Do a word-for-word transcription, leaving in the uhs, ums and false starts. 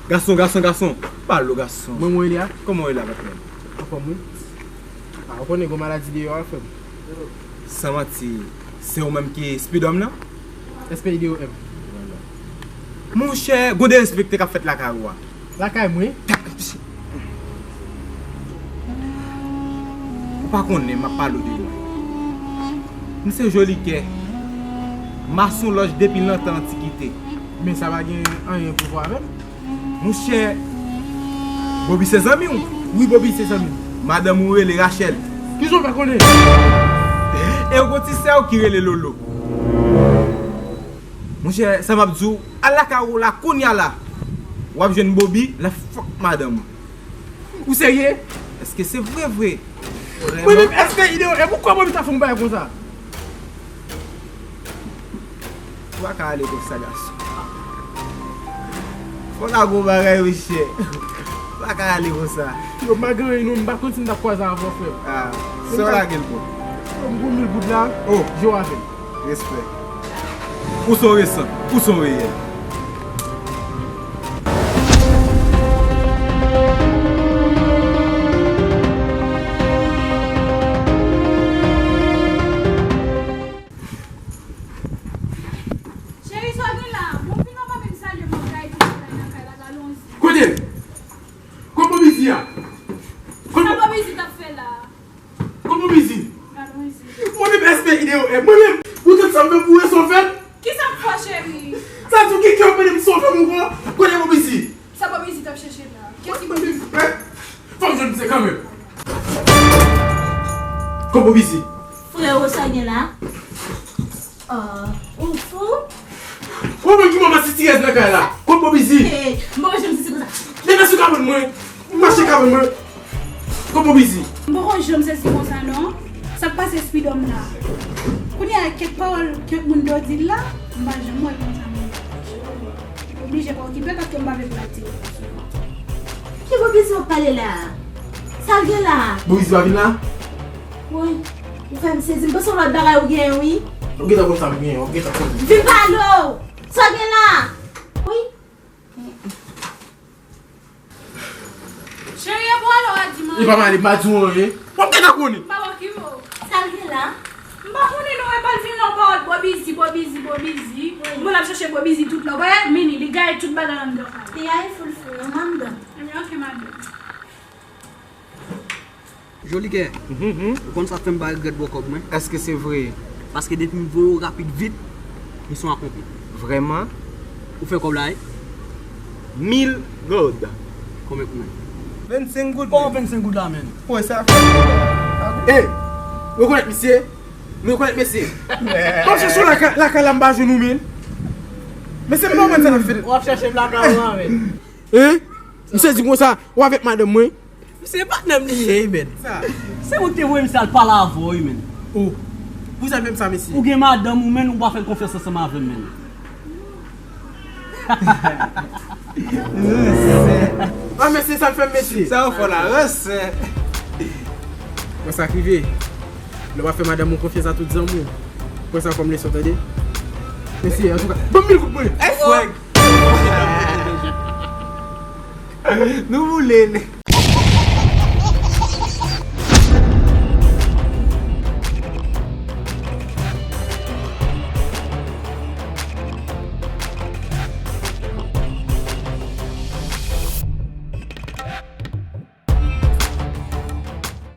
Gason, gason, gason. Pale, gason. Mwen, mwen, Elia. Kòman w ye la, patnè? Anfòm, wi. A, ou konnen gwo maladi deyò a, frè m. San manti, se ou menm ki Speed Homme nan? S P I D O M. Monchè, gwo derespekte k ap fèt lakay ou a. Lakay mwen? Ou pa konnen, m ap pale w de mwen. M se Jolikè. Masonlòj depi nan tan antikite. Men sa pa gen anyen pou wè avè m. Monchè, Bobi se zanmi w? Wi, Bobi se zanmi m. Madanm ou rele Rachel. Kijan w fè konnen? E yon ti sè w ki rele Lolo. Monchè, sa m ap di w, al lakay ou la kounye a la. W ap jwenn Bobi, l ap fòk madanm ou. Ou serye? Èske se vre, vre? Mwen menm, èske ide, e poukwa Bobi ta fè yon bagay konsa? Ou pa ka ale konsa, gason. Fò lage yon bagay, monchè. Ou pa ka ale konsa. Yo, m pa gen anyen non, m pa konn si m t ap kwaze avè w, frè m. Ah, se w lage l pou. M gon mil goud la, oh, jwe avè m. Respè. Ou se yon resan, ou se yon reyèl. Cheri, sa w gen la? Bon, fin anba menm salye m ap gaye tout bagay nan kay la, alonzi. Kote l? Kot Bobizi a? Sa Bobizi t ap fè la? Kot Bobizi? Alonzi. Mwen menm S P I D O M, mwen menm, ou tande sa m fè pou resan fè m? Kisa m fè, cheri? Sa di w gen kè w pede m son fanm ankò? Kote Bobizi? Sa Bobizi t ap chèche la? Kiyès ki Bobizi? Fò m jwenn misye kanmenm. Kot Bobizi? Freo, sa gen la? Ah, ou fou? Ou menm ki manman sitirèz nan kay la. Kot Bobizi? Hey, m poko janm sezi konsa. Depi sou kabann mwen. M mache kabann mwen. Kot Bobizi? M poko janm sezi konsa non. Sa k pase Speed Homme la? Kounye a kèk pawòl kèk moun do di l la, m pa janm wè l konsa menm. Oblije pa okipe paske m pa vle pral tire. Ki Bobizi w ap pale la? Sa l gen la? Bobizi pa vin la? Woy, ou fè m sezi. M panse yon lòt bagay ou genyen, wi. Ou gentan konn sa m genyen, ou gentan konn. Vin pale w! Sa w gen la? Wi. Cheri, e pou ale w a di m anyen? E pa m ale, m pa di w anyen. W ap gentan konnen. M pa okipe w. Sa l gen la? M pa konnen non, e pa l vin la w pawòl Bobizi, Bobizi, Bobizi. Wi. Bon, l ap chèche Bobizi tout lè. Wè, mini, li gaye tout bagay anndan kay la. Li gaye full full, non, anndan. Ebyen, oke, madanm. Jolikè, ou konn sa k fè m pa regrèt ba w kòb mwen? Èske se vre? Paske depi m voye w rapid vit, misyon akonpli. Vrèman? Ou fè kòb la, wi. Mil goud. Konbyen pou mwen? Vennsenk goud. Kòman vennsenk goud la, menm? Wè, sa fè. Ey! Rekonèt misye? Nou rekonèt mesye? W ap chèche w lakay, lakay la m pa jwenn ou, menm. Mesye, m pa konprann sa n ap fè. W ap chèche m lakay ou la, menm. Hein? Misye di konsa, w avèk madanm mwen? Se patnè m li ye, wi, men. Se ou ki te voye misye al pale avè w, wi, men. Oh. Pou sa menm sa, mesye. Ou gen madanm ou, men, ou pa fè l konfyans ansanm avè m, men. Ransè. Ah, mesye, sa l fè m, mesye. Sa ou fè la, ransè. Bon, sa k rive. Lè w ap fè madanm ou konfyans a tout zanmi w. Pran sa kòm leson, tande. Mesye, antouka, ban m mil goud mwen. Ey, frè. Nou boule, nèg.